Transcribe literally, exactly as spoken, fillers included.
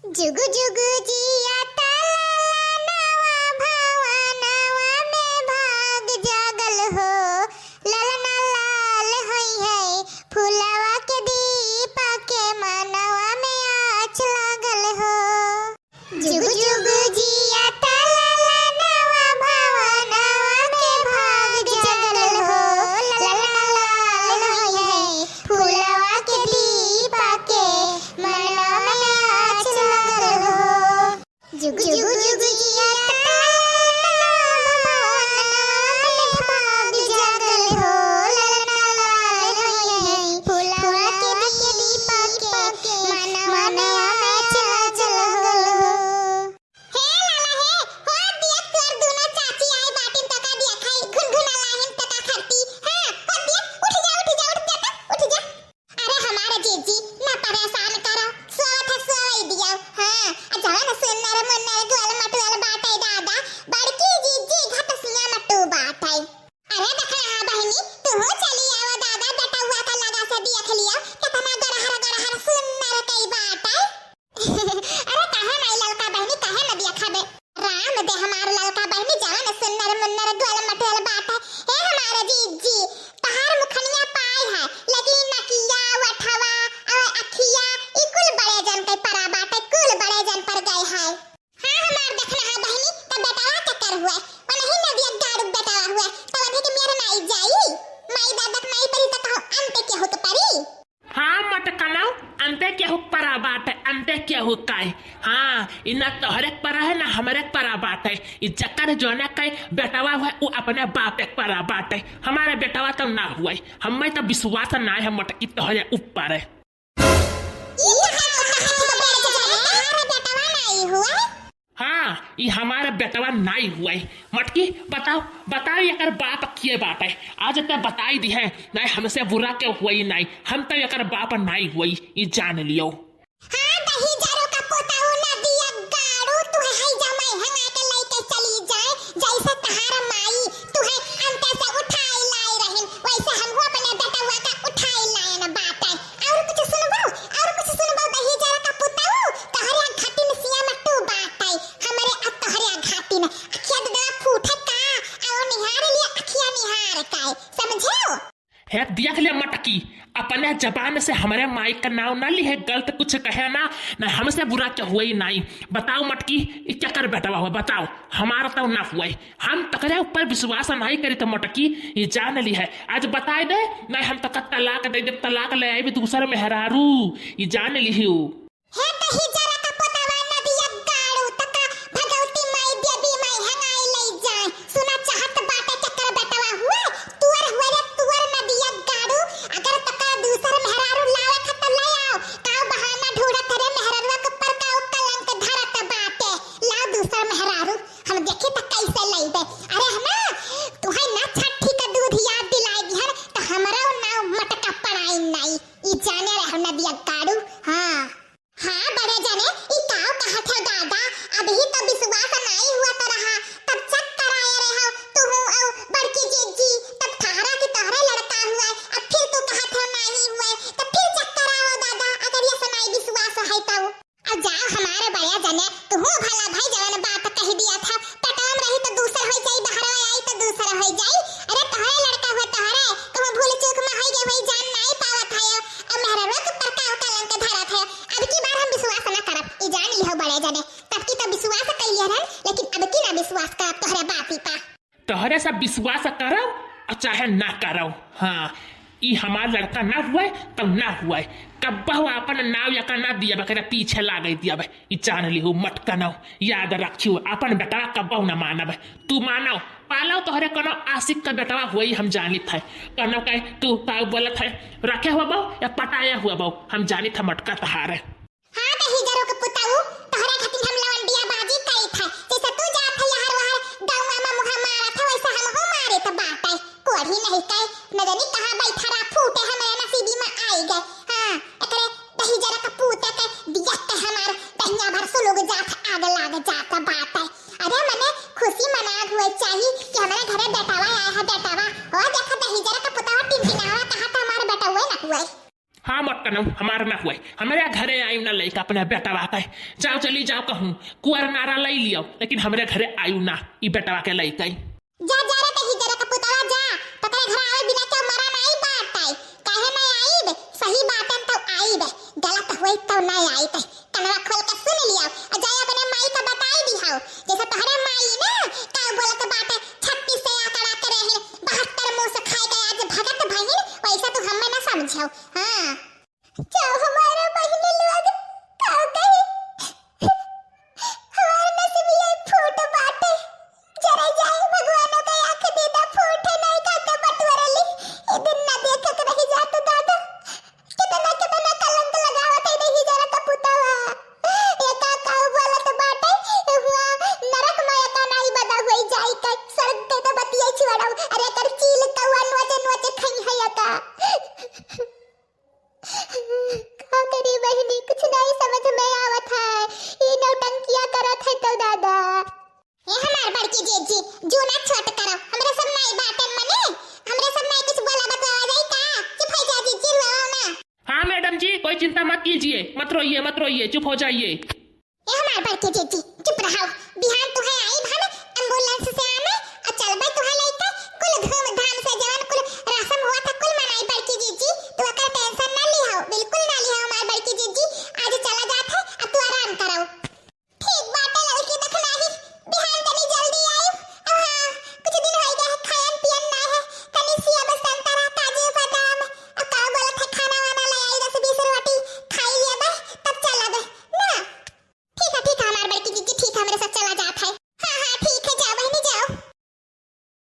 जुग जुग जिया ता ललनवा, भवनवा में भाग जागल हो। ललना लाल होई है, फुलवा के दीपा के मनवा में आँच लागल हो। जुग जुग जिया ता ललनवा, भवनवा के भाग जागल हो। ललना लाल होई है, फुलवा के दीपा के मनवा में आँच लागल हो। जुग जुग जिया ता ललनवा, भवनवा में भाग जागल हो। ललना लाल होई है, फुलवा के दीपा के मनवा में आँच लागल हो। हे लाला हे, हो दिया तोर दुनो चाची आई बाटिन तका दिया खाई, घुनघुना लाहिन तका खरती। हाँ, हो दिया, उठ जा, उठ जा, उठ जा, उठ जा। अरे हमार जीजी, ना परेशान करो, सोवत है सोवई दियो। हाँ, आ जवन सुन्नर मुन्नर गोल मटोल बाटे दादा, बड़की जीजी घटसिया मटू बाटे। अरे देखा हाँ बहिनी, तुहू चली आवा दादा, बेटउआ का लगा से देख लियो, कितना गरहर गरहर सुन्नर कई बाटे। अरे काहे नाई ललका बहिनी, काहे न देखबे? राम दे हमार ललका बहिनी, जवन सुन्नर मुन्नर गोल मटोल बाटे। हे हमार जीजी, तहार मुखनिया पाए है, लेकिन नकिया, वठवा, और अखिया, ई कुल बड़े जन के परा बाटे, कुल बड़े जन पर गए है। हाँ, हमार देखना है बहिनी, त बेटवा के कर हुए, वनही नदिया गाड़ू बेटवा हुए, त वनही के मेर नाई जाई, माई दादा के नाई परी त कहूँ अंत केहू के परी। हाँ, मटकनऊ, अंते केहू परा बाटे, अंते केहू काय। हाँ, ई ना तोहरे परा है, ना हमरे परा बाटे। ई जकर जोने काय बेटवा हुए, उ अपने बापे परा बाटे। हमारे बेटवा तो ना हुए, हमें तो विश्वास ना है मटकी तोहरे ऊपर है। ई कहाँ को कहाँ थी तो बड़े जने, तोहरे बेटवा नाई हुए? हाँ, ई हमार बेटवा नाई हुए। मटकी, बताओ, बताओ एकर बाप के बाटे? आज ते बताई दिहे, नाई हमसे बुरा के हुए नाई, हम तो एकर बाप नाई हुए, ई जान लियो। हाँ, दही जरो का पोताऊ नदिया गाड़ू, तू है जमाई हंगा के लइके चली जाए, जैसे तहार माई तू है अंते से उठाई लाई रहिन, वैसे हमहू अपने बेटवा का उठाई लायन बाटे। और कुछ सुनबो, और कुछ सुनबो, दही जरा का पुताऊ, तोहरे घाटी में सिया मट्टू बाटे, हमरे आ तोहरे घाटी में। अखिया ददवा फूटे का, आओ निहार लिया अखिया निहार का, समझो? हे देख ले मटकी, अपने जबान से हमरे माई का नाव ना लिहे, गलत कुछ कहे ना, ना हमसे बुरा के हुए ही नाई। बताओ मटकी, ई केकर बेटवा हुआ, बताओ, हमारा तो ना हुए। हम तकरे ऊपर विश्वास नाई करी त मटकी, ई जान लिहे। आज बताए दे, नाई हम तक तलाक दे दे, तलाक ले आइबे दूसर मेहरारू, ई जान लिहियो। हे दही जरा का पोतवा नदिया गाड़ू, तका भगवती माई देवी माई हंगाई लई जाए। सुना चाहत बाटे केकर बेटवा हुए, तुअर हुए रे तुअर नदिया गाड़ू, अगर तका दूसर मेहरारू लावे खा त ले आओ, काव बहाना ढूंढत रे मेहररुआ के ऊपर काव कलंक धरत बाटे, लाओ दूसर मेहरारू। हम देखी त कैसे लइबे। अरे हम ना, तुहे ना छठी का दूध याद दिलाए दिहन, त हमरो नाव मटका पड़ाई नाई। ई जाने रहे हम नदिया गाड़ू। हाँ। हाँ, बड़े जने, ई काव कहत हो दादा? अबही तो विश्वास नाई हुआ त रहा, तब चेक कराए रहे हो, तू हूँ औ बड़की जीजी, तब ठहरा कि तोहरे लड़का हुआ, अब फिर तू कहत हो नाई हुआ, तब फिर चेक कराओ दादा, अगर ये सनाई विश्वास है तो। अब जाओ हमारे बड़े जने, तुहू भला भाई जवन बात कह दिया था, पेटवा में रही तो दूसर हो जाई, बहरवा आई तो दूसर हो जाई। अरे तोहरे लड़का हुआ तोहरे, कहूँ भूल चूक में हो गए, वही जान नाई पावत है। अब मेहरवा के ऊपर का कलंक धरत है। अब की बार हम विश्वास न करब, ई जान लिहो बड़े जने। तब की तो विश्वास कइले रहन, लेकिन अब की ना विश्वास करब तोहरे बाती पा। तोहरे सब विश्वास करब और चाहे ना करब। हाँ, ई हमार लड़का ना हुए, तब ना हुए। कब्बहु आपन नाव यका ना दियब, एकरे पीछे लागे दियब। ई जान लिहू, मटकनऊ, याद रखियो, आपन बेटवा कब्बहु ना मानब। तू मानव, पालव तोहरे कोनो आशिक का बेटवा हुए, हम जानित है। कोनो कहे, तू का बोलत है, रखे हुआ बहू या पटाया हुआ बहू, हम जानित है मटका तहारे। हाँ, दही जरो के पुताऊ, तोहरे खातिर हम लवंडिया बाजी करी था। जैसे तू जात है हर वहर गौवा में मुँह मारत है, वैसे हमहू मारे त बाटे। कोढ़ी नहीं कहे, न जानी कहाँ बैठा रहा, फूटे हमरे नसीबी में आई गए। हाँ, एकरे दही जरो के पूते के दिया के हमार दहिया भर सुलुग जात, आग लाग जात बाटे। अरे मने खुशी मनाग हुए चाही कि हमरे घरे बेटावा आया है, बेटावा। ओ देखो दही जरो के पुतावा टिनटिनावा, कहाँ तो हमार बेटा हुए ना हुए। हाँ मटकनऊ, हमार ना हुए, हमरे घरे आई ना लई अपने बेटवा के, जाओ चली जाओ कहूँ, कुआर नारा लई लियो, लेकिन हमरे घरे आयु ना, ई बेटवा के लई कई। जा, जा रे, तही जरा का पुतवा जा, तकरे घर आवे बिना क्यों मरा नाई बात आई, काहे नाई आईब, सही बात है तो आईब, गलत हुई तो नाई आई तई, कनवा खोल के सुन लियो, और जाए अपने माई का बताई दी हो, जैसे तोहरे माई ना, का बोलत बाटे, छत्तीस से आकड़ा के रहे, बहत्तर मुंह से खाए के आज भगत बहिन, वैसा तू हमें ना समझो, हाँ। जाओ हमारा बहिनी लोग, का कही? हमार नसीबिया फूट बाटे। जरा जाए भगवानों के आँख दीदा फूट है, नहीं का तो बटवरली। ये दिन ना देख के रह जात दादा। कितना, कितना कलंक लगावत है नहीं जरा का पुतवा। एका का बोलत बाटे, हुआ नरक में एका नहीं बदा होई जाई का। स्वर्ग के तो बतिये छोड़ो। अरे एकर चील कौआ नोचे नोचे खई है एका। का करी बहिनी, कुछ नहीं समझ में आवत है। ई नौटंकिया करत है तो दादा। ए हमार बड़की जीजी, जू ना छोट करो। हमरे सब नाई बाटन मने, हमरे सब नाई कुछ बोला बतवा जाई का? चुप हो जा जीजी, रो ना। हाँ मैडम जी, कोई चिंता मत कीजिए, मत रोइए, मत रोइए, चुप हो जाइए। ए हमार बड़की जीजी, चुप रहो। बिहान तुहे आई भाने एम्बुलेंस से आने, आ चलबे तुहे